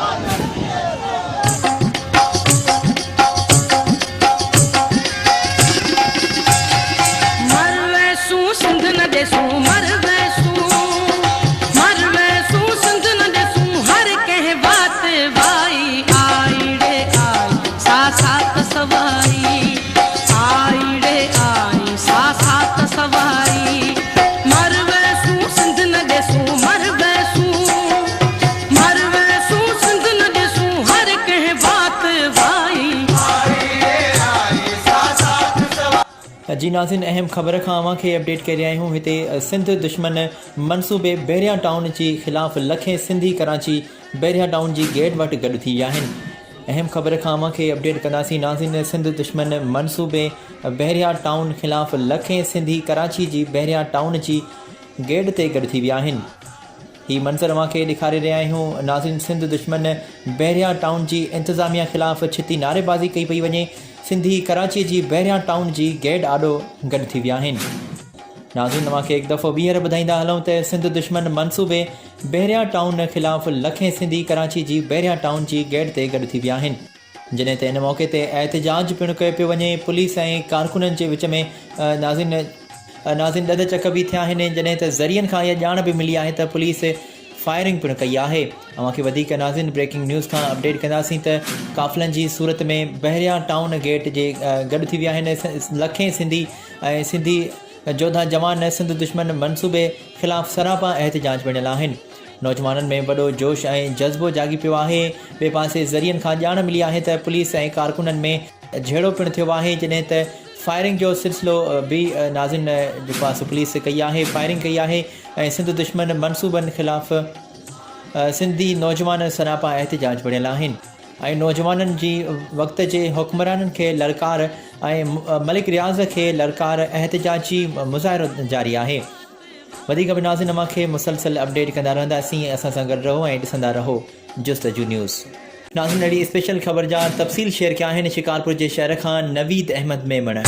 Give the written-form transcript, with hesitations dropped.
مر ويسون سنڌ نه ڏيسون مر ويسون مر ويسون سنڌ نه ڏيسون هر ڪنهن وات وائي آئي ڙي آئي سا سات سوائي آئي ڙي آئي سا سات سوائي مر ويسون سنڌ نه ڏيسون مر ويسون مر ويسون سنڌ نه ڏيسون هر ڪنهن وات وائي. جي ناظرين اهم خبر کان اوهان کي اپڊيٽ ڪري رهيا آهيون هتي سنڌ دشمن منصوبي بحريا ٽائون جي خلاف لکين سنڌي ڪراچي بحريا ٽائون جي گيٽ وٽ گڏ ٿي ويا آهن اهم خبر کان اوهان کي اپڊيٽ ڪنداسين ناظرين سنڌ دشمن منصوبي بحريا ٽائون خلاف لکين سنڌي ڪراچي جي بحريا ٽائون جي گيٽ تي گڏ ٿي ويا آهن هي منظر اوهان کي ڏيکاري رهيا آهيون ناظرين سنڌ دشمن بحريا ٽائون جي انتظاميا خلاف ڇتي نعريبازي ڪئي پئي وڃي سنڌي ڪراچي جي بحريا ٽائون جي گيٽ آڏو گڏ ٿي ويا آهن ناظرين اوهان کي هڪ دفعو ٻيهر ٻڌائيندا هلون ته سنڌ دشمن منصوبي بحريا ٽائون خلاف لکين سنڌي ڪراچي جي بحريا ٽائون جي گيٽ تي گڏ ٿي ويا آهن. جڏهن ته ان موقعي تي احتجاج پڻ ڪيو پيو وڃي، پوليس ۽ ڪارڪنن جي وچ ۾ ناظرين ناظرين ڏند چڪ به ٿيا آهن، جڏهن ته ذريعن کان اها ڄاڻ به ملي آهي ته پوليس فائرنگ پڻ ڪئي آهي. اوهان کي وڌيڪ ناظرين بريڪنگ نيوز کان اپڊيٽ ڪنداسين ته قافلن جي صورت ۾ بحريا ٽائون گيٽ جي گڏ ٿي ويا آهن لکين سنڌي ۽ سنڌي جوڌا جوان سنڌ دشمن منصوبي خلاف سراپا احتجاج بڻيل آهن. نوجوانن ۾ وڏو جوش ۽ جذبو جاڳي پيو آهي. ٻئي پاسي ذريعن کان ڄاڻ ملي آهي ته پوليس ۽ ڪارڪنن ۾ جهيڙو پڻ ٿيو آهي جڏهن ته فائرنگ جو سلسلو به ناظرين جيڪو آهي سو پوليس ڪئي آهي فائرنگ ڪئي آهي ۽ سنڌ دشمن منصوبن خلاف سنڌي نوجوان سراپا احتجاج بڻيل آهن. ۽ نوجوانن جي وقت جي حڪمرانن کي للڪار ۽ ملڪ رياض کي للڪار احتجاجي مظاهرو جاري آهي. وڌيڪ به ناظرين اوهان کي مسلسل اپڊيٽ ڪندا رهنداسين اسان سان گڏ رهو ۽ ڏسندا رهو جستجو نيوز. ناظرين اهڙي اسپيشل خبر جا تفصيل شيئر ڪيا آهن شڪارپور جي شهر کان نويد احمد ميمڻ.